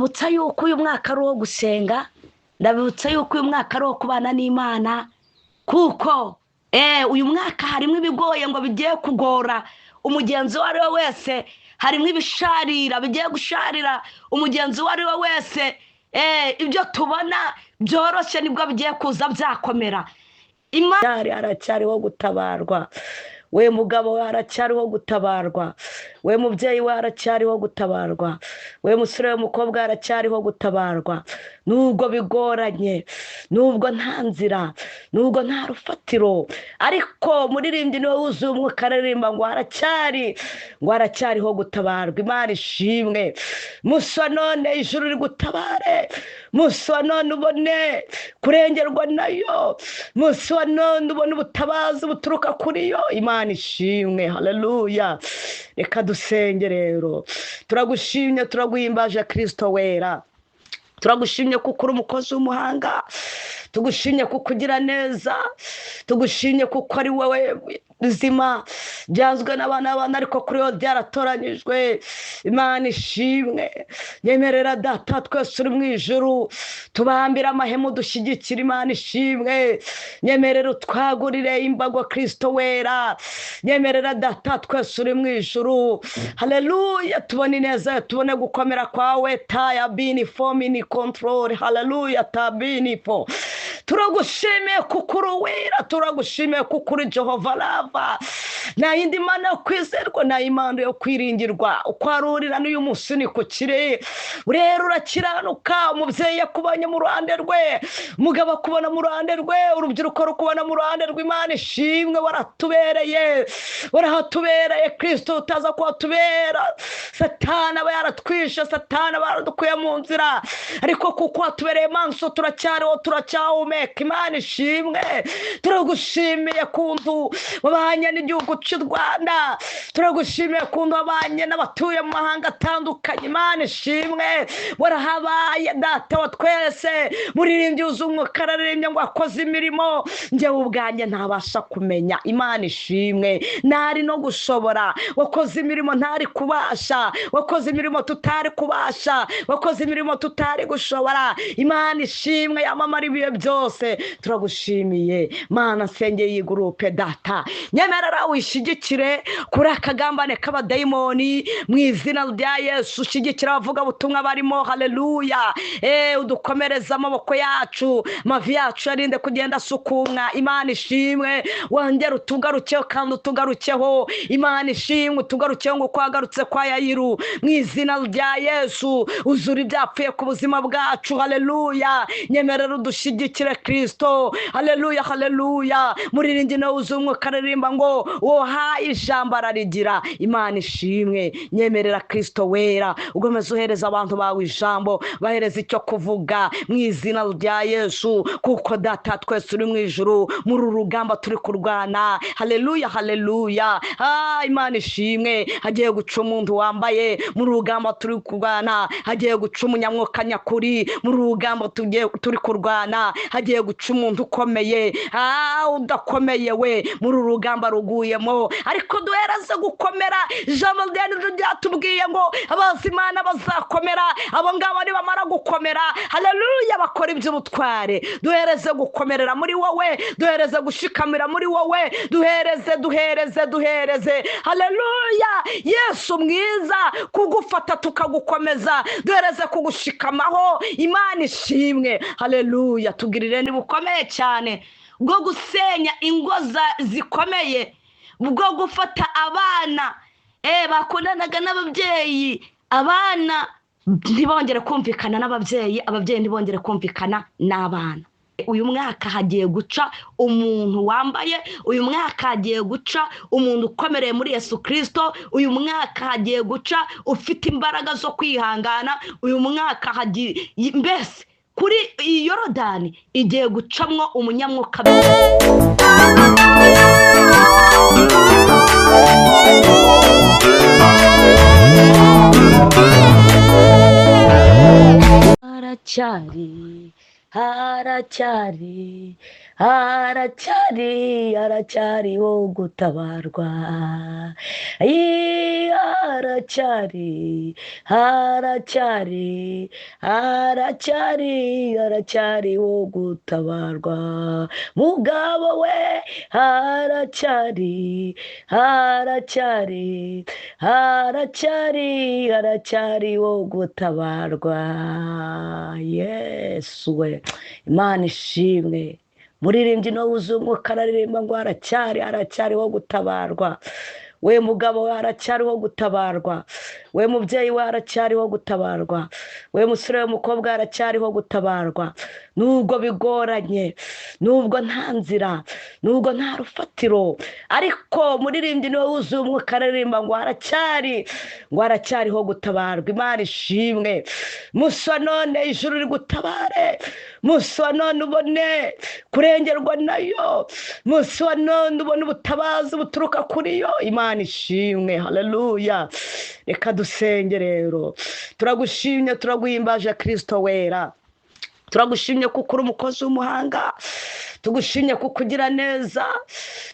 Ndabibutsa yuko uyu mwaka ari uwo gusenga, ndabibutsa yuko uyu mwaka ari uwo kubana n'Imana, kuko uyu mwaka harimo ibigoye ngo bigiye kugora umugenzi uwo ari we wese, harimo ibisharira bigiye gusharira umugenzi uwo ari we wese. Ibyo tubona byoroshye nibwo bigiye kuza byakomera. Imana haracyariho gutabarwa, we mugabo we haracyariho gutabarwa, we mubyeyi we haracyariho gutabarwa, we musore we mukobwa haracyariho gutabarwa. Nubwo bigoranye, nubwo nta nzira, nubwo nta rufatiro, ariko muririmbyi niwe wuzuye umwuka aririmba ngo haracyari, ngo haracyariho gutabarwa. Imana ishimwe. Musa none ijuru rigutabare, musa none ubone kurengerwa nayo, musa none ubone ubutabazi buturuka kuri yo. Imana ishimwe, haleluya. Reka dusenge rero. Turagushimye, turaguhimbaje Kristo wera. Turagushimye kuko uri umukozi w'umuhanga, tugushimye kuko ugira neza, tugushimye kuko ari wowe bizima byanzwe n'abana b'abana ariko kuri wowe byaratoranyijwe. Imana ishimwe. Nyemerera Data twese uri mu ijuru, tubambire amahema dushyigikire. Imana ishimwe. Nyemerera utwagurire imbago Kristo wera. Nyemerera Data twese uri mu ijuru, haleluya, tubone ineza, tubone gukomera kwawe. Taya bini fomini kontorore, haleluya, tabini fo. Turagushimiye kuko uri uwera, turagushimiye kuko uri Jehova Rava. Nta yindi mana yo kwizerwa, nta imana yo kwiringirwa. Uko arurira n'uyu munsi ni ku kiri. Rero urakiranuka, umubyeyi yakubonye mu ruhande rwe, umugabo akubona mu ruhande rwe, urubyiruko rukubona mu ruhande rw'Imana ishimwe. Waratubereye, warahatubereye Kristo, utaza kuhatubera Satani aba yaratwishe, Satani aba yaradukuye mu nzira, ariko kuko watubereye maso turacyariho, turacyahumeka. Imana ishimwe. Turagushimiye kuntu wabanye n'igihugu cy'u Rwanda, turagushimiye kuntu wabanye n'abatuye mu mahanga atandukanye. Imana ishimwe, warahabaye Data wa twese. Muririmbyi wuzuye umwuka araririmbye ngo akoze imirimo njyewe ubwanjye ntabasha kumenya. Imana ishimwe, ntari no gushobora. Wakoze imirimo ntari kubasha, wakoze imirimo tutari kubasha, wakoze imirimo tutari gushobora. Imana ishimwe, yamamara ibihe byose. Turagushimiye Mana. Nsengeye iyi gurupe Data, nyemerera wishyigikire kuri akagambane k'abadayimoni mu izina rya Yesu. Ushyigikira abavugabutumwa barimo, haleluya. Udukomereze amaboko yacu, amavi yacu yarinde kugenda asukumwa. Imana ishimwe, wongere utugarukeho kandi utugarukeho. Imana ishimwe, utugarukeho ngo uko wagarutse kwa Yayiru mu izina rya Yesu. Uzura ibyapfuye ku buzima bwacu, haleluya. Nyemerera udushyigikire Kristo, haleluya, haleluya. Muririmbyi nawe wuzuye umwuka aririmba ngo wohaye ijambo ararigira. Imana ishimwe. Nyemerera Kristo wera, ugomeza uhereza abantu bawe ijambo, bahereza icyo kuvuga mu izina rya Yesu, kuko Data twese uri mu ijuru, muri uru rugamba turi kurwana, haleluya, haleluya. Imana ishimwe. Hagiye guca umuntu wambaye muri rugamba turi kurwana, hagiye guca umunyamwuka nyakuri muri rugamba turi kurwana, hagiye guca umuntu ukomeye. Udakomeye we muri uru rugamba ruguyemo, ariko duhereze gukomera. Ijambo rya niryo ryatubwiye ngo abazi Imana bazakomera, abo ngabo nibamara gukomera, haleluya, bakora iby'ubutware. Duhereze gukomerera muri wowe, duhereze gushikamira muri wowe, duhereze, duhereze, duhereze, haleluya, Yesu mwiza, kugufata tukagukomeza, duhereze kugushikamaho. Imana ishimwe, haleluya. Tugirire bukomeye cyane bwo gusenya ingo zikomeye, bwo gufata abana bakundanaga n'ababyeyi, abana ntibongere kumvikana n'ababyeyi, ababyeyi ntibongere kumvikana n'abana. Uyu mwaka hagiye guca umuntu wambaye, uyu mwaka hagiye guca umuntu ukomereye muri Yesu Kristo, uyu mwaka hagiye guca ufite imbaraga zo kwihangana, uyu mwaka hagiye mbese kuri iyi Yorodani igiye gucamwo umunyamwuka. Haracyari, haracyari, haracyari, haracyariho gutabarwa, haracyari, haracyari, haracyari, haracyariho gutabarwa, mugabo we haracyari, haracyari, haracyari, haracyariho gutabarwa. Yesu we, Imana ishimwe. Muririmbyi no wuzuye umwuka araririmba ngo haracyari, haracyariho gutabarwa. We mugabo we haracyariho gutabarwa, we mubyeyi we haracyariho gutabarwa, we musore we mukobwa haracyariho gutabarwa. Nubwo bigoranye, nubwo nta nzira, nubwo nta rufatiro, ariko muririmbyi niwe wuzuye umwuka araririmba ngo haracyari, ngo haracyariho gutabarwa. Imana ishimwe. Musa none ijuru rigutabare, musa none ubone kurengerwa nayo, musa none ubone ubutabazi buturuka kuri yo. Imana ishimwe, haleluya. Reka dusenge rero. Turagushimye, turaguhimbaje Kristo wera. Turagushimye kuko uri umukozi w'umuhanga, tugushimye kuko ugira neza,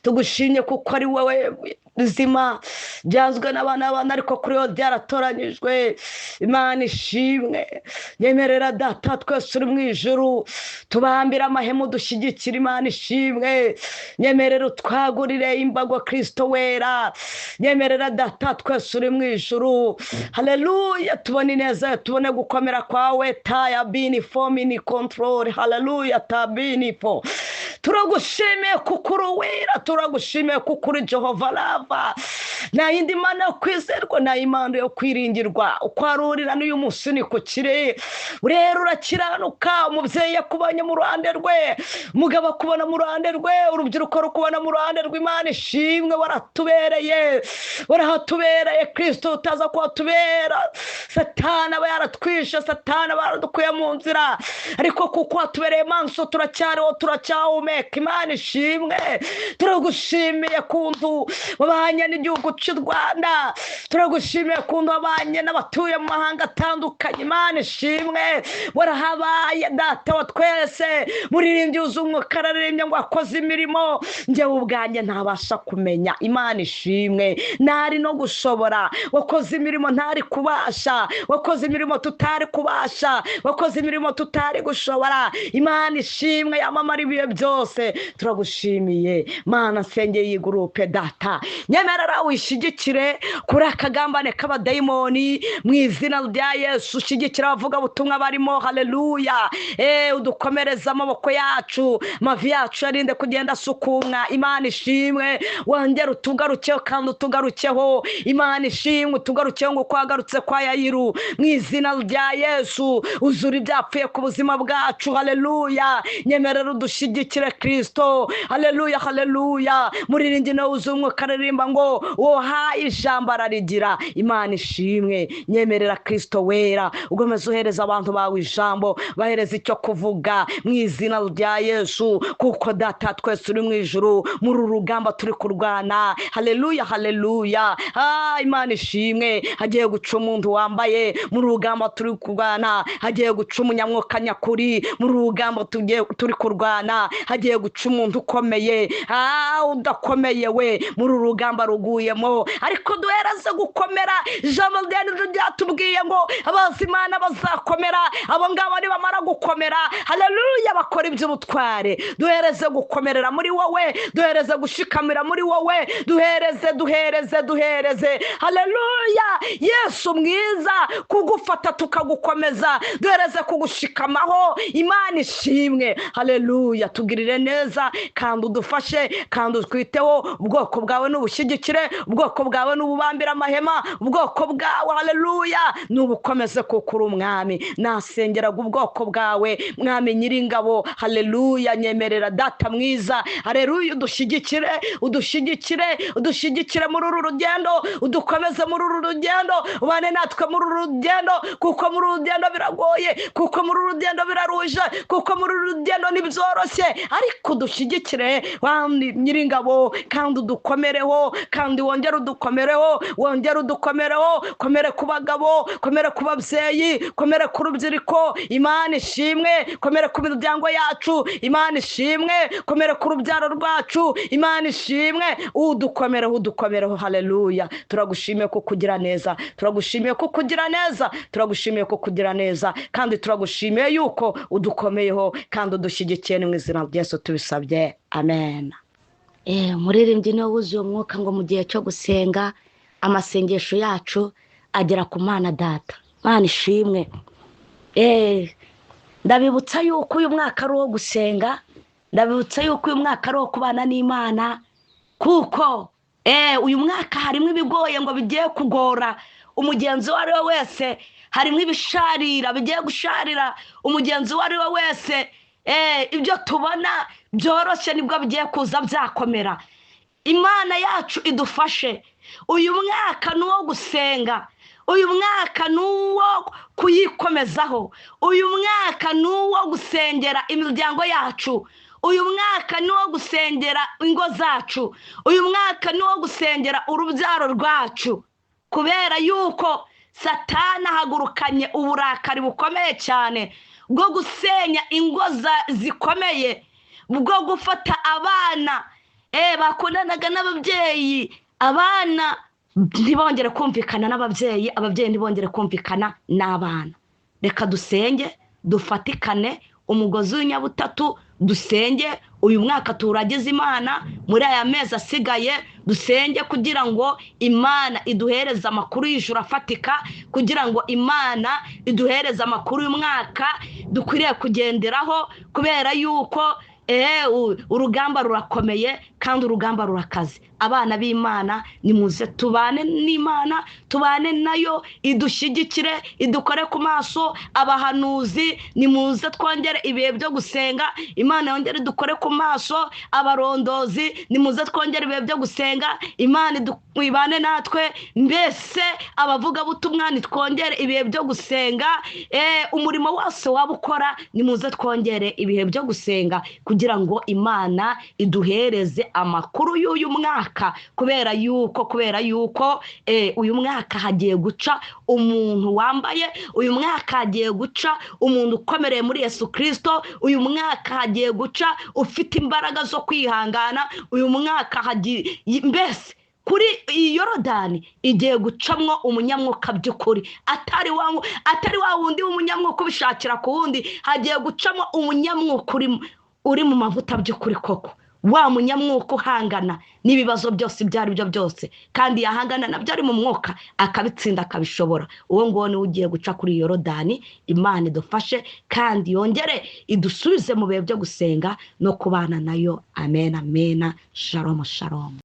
tugushimye kuko ari wowe bizima byanzwe n'abana b'abana ariko kuri wowe byaratoranyijwe. Imana ishimwe. Nyemerera data twese uri mu ijuru tubambire amahema dushyigikira. Imana ishimwe. Nyemerera utwagurire imbago Kristo wera. Nyemerera data twese uri mu ijuru, haleluya, tubone ineza, tubone gukomera kwawe. Taya bini fomini control, haleluya, tabini fo. Turagushimiye kuko uri uwera, turagushimiye kuko uri Jehova Rava. Nta yindi mana yo kwizerwa, nta imana yo kwiringirwa. Uko arurira n'uyu munsi ni ku kiri. Rero urakiranuka, umubyeyi yakubonye mu ruhande rwe, umugabo akubona mu ruhande rwe, urubyiruko rukubona mu ruhande rw'Imana ishimwe. Waratubereye, warahatubereye Kristo, utaza kuhatubera Satani aba yaratwishe, Satani aba yaradukuye mu nzira, ariko kuko watubereye maso turacyariho, turacyahumeka. Imana ishimwe. Turagushimiye kuntu wabanye n'igihugu cy'u Rwanda, turagushimiye kuntu wabanye n'abatuye mu mahanga atandukanye. Imana ishimwe, warahabaye data wa twese. Muririmbyi wuzuye umwuka araririmbye ngo akoze imirimo njyewe ubwanjye ntabasha kumenya. Imana ishimwe, ntari no gushobora. Wakoze imirimo ntari kubasha, wakoze imirimo tutari kubasha, wakoze imirimo tutari gushobora. Imana ishimwe yamamara ibihe byose. Turagushimiye Mana. Nsengeye iyi gurupe data, nyemerera wishyigikire kuri akagambane k'abadayimoni mu izina rya Yesu. Ushyigikira abavugabutumwa barimo, haleluya. Udukomereze amaboko yacu, amavi yacu yarinde kugenda asukumwa. Imana ishimwe, wongere utugarukeho kandi utugarukeho. Imana ishimwe, utugarukeho ngo kwagarutse kwa Yayiru mu izina rya Yesu. Uzura ibyapfuye ku buzima bwacu, haleluya. Nyemerera udushyigikire Kristo, haleluya, haleluya. Muririmbyi nawe wuzuye umwuka aririmba ngo wohaye ijambo ararigira. Imana ishimwe. Nyemerera Kristo wera, ugomeze uhereza abantu bawe ijambo, bahereza icyo kuvuga mu izina rya Yesu, kuko data twese uri mu ijuru muri uru rugamba turi kurwana, haleluya, haleluya. Imana ishimwe. Hagiye guca umuntu wambaye muri rugamba turi kurwana, hagiye guca umunyamwuka nyakuri muri rugamba turi kurwana, hagiye guca umuntu ukomeye, udakomeye we muri rugamba ruguyemo, ariko duhereze gukomera. Ijambo rya ryatubwiye ngo abazi Imana bazakomera, abo ngabo nibamara gukomera, haleluya, bakora iby'ubutware. Duhereze gukomerera muri wowe, duhereze gushikamira muri wowe, duhereze, duhereze, duhereze, haleluya. Yesu mwiza, kugufata tukagukomeza, duhereze kugushikamaho. Imana ishimwe, haleluya. Tugirire neza kandi udufashe kandi utwiteho. Ubwoko bwawe n'ubushyigikire, ubwoko bwawe n'ububambire amahema, ubwoko bwawe, haleluya, n'ubukomeze kuko uri umwami. Nasengeraga ubwoko bwawe mwami nyiringabo, haleluya. Nyemerera data mwiza, haleluya, udushyigikire, udushyigikire, udushyigikire muri uru rugendo, udukomeze muri uru rugendo, ubane natwe muri uru rugendo, kuko muri uru rugendo biragoye, kuko muri uru rugendo biraruje, kuko muri uru rugendo ntibyoroshye, ariko udushyigikire nyiringabo kandi udukomereho, kandi wongere Wongere udukomereho, wongere udukomereho. Komere ku bagabo, komere ku babyeyi, komere ku rubyiruko, Imana ishimwe. Komere ku miryango yacu, Imana ishimwe. Komere ku rubyaro rwacu, Imana ishimwe. Udukomereho, udukomereho. Haleluya. Turagushimiye ko kugira neza, turagushimiye ko kugira neza, turagushimiye ko kugira neza, kandi turagushimiye yuko udukomeyeho kandi udushyigikiye. Ni mu izina rya Yesu tubisabye, amen. Umuririmbyi niwe wuzuye umwuka ngo mu gihe cyo gusenga amasengesho yacu agera ku Mana Data. Mana ishimwe. Ndabibutsa yuko uyu mwaka ari uwo gusenga, ndabibutsa yuko uyu mwaka ari uwo kubana n'Imana, kuko uyu mwaka harimo ibigoye ngo bigiye kugora umugenzi uwo ari we wese, harimo ibisharira bigiye gusharira umugenzi uwo ari we wese. Ibyo tubona byoroshye nibwo bigiye kuza byakomera. Imana yacu idufashe. Uyu mwaka ni uwo gusenga, uyu mwaka ni uwo kuyikomezaho, uyu mwaka ni uwo gusengera imiryango yacu, uyu mwaka ni uwo gusengera ingo zacu, uyu mwaka ni uwo gusengera urubyaro rwacu, kubera yuko Satani ahagurukanye uburakari bukomeye cyane bwo gusenya ingo zikomeye, bwo gufata abana bakundanaga n'ababyeyi, abana ntibongere kumvikana n'ababyeyi, ababyeyi ntibongere kumvikana n'abana. Reka dusenge, dufatikane umugozi w'inyabutatu, dusenge uyu mwaka turagize Imana muri aya mezi asigaye, dusenge kugira ngo Imana iduhereze amakuru y'ijuru afatika, kugira ngo Imana iduhereze amakuru y'umwaka dukwiriye kugenderaho, kubera yuko urugamba rurakomeye kandi urugamba rurakaze. Abana b'Imana nimuze tubane n'Imana, tubane nayo, idushyigikire, idukore ku maso. Abahanuzi nimuze twongere ibihe byo gusenga, Imana yongere idukore ku maso. Abarondozi nimuze twongere ibihe byo gusenga, Imana ibane natwe. Mbese abavugabutumwa nitwongere ibihe byo gusenga. Umurimo wose waba ukora nimuze twongere ibihe byo gusenga, kugira ngo Imana iduhereze amakuru y'uyu mwaka, kubera yuko uyu mwaka hagiye guca umuntu wambaye, uyu mwaka hagiye guca umuntu ukomereye muri Yesu Kristo, uyu mwaka hagiye guca ufite imbaraga zo kwihangana, uyu mwaka hagiye mbese kuri iyi Yorodani igiye gucamwo umunyamwuka by'ukuri, atari wa wundi w'umunyamwuka ubishakira ku wundi, hagiye gucamo umunyamwuka uri mu mavuta by'ukuri koko, wa munyamwuka uhangana n'ibibazo byose ibyo ari byo byose, kandi yahangana nabyo ari mu mwuka akabitsinda akabishobora. Uwo nguwo niwe ugiye guca kuri Yorodani. Imana idufashe kandi yongere idusubize mu bihe byo gusenga no kubana nayo. Amen, amen. Shalom, shalom.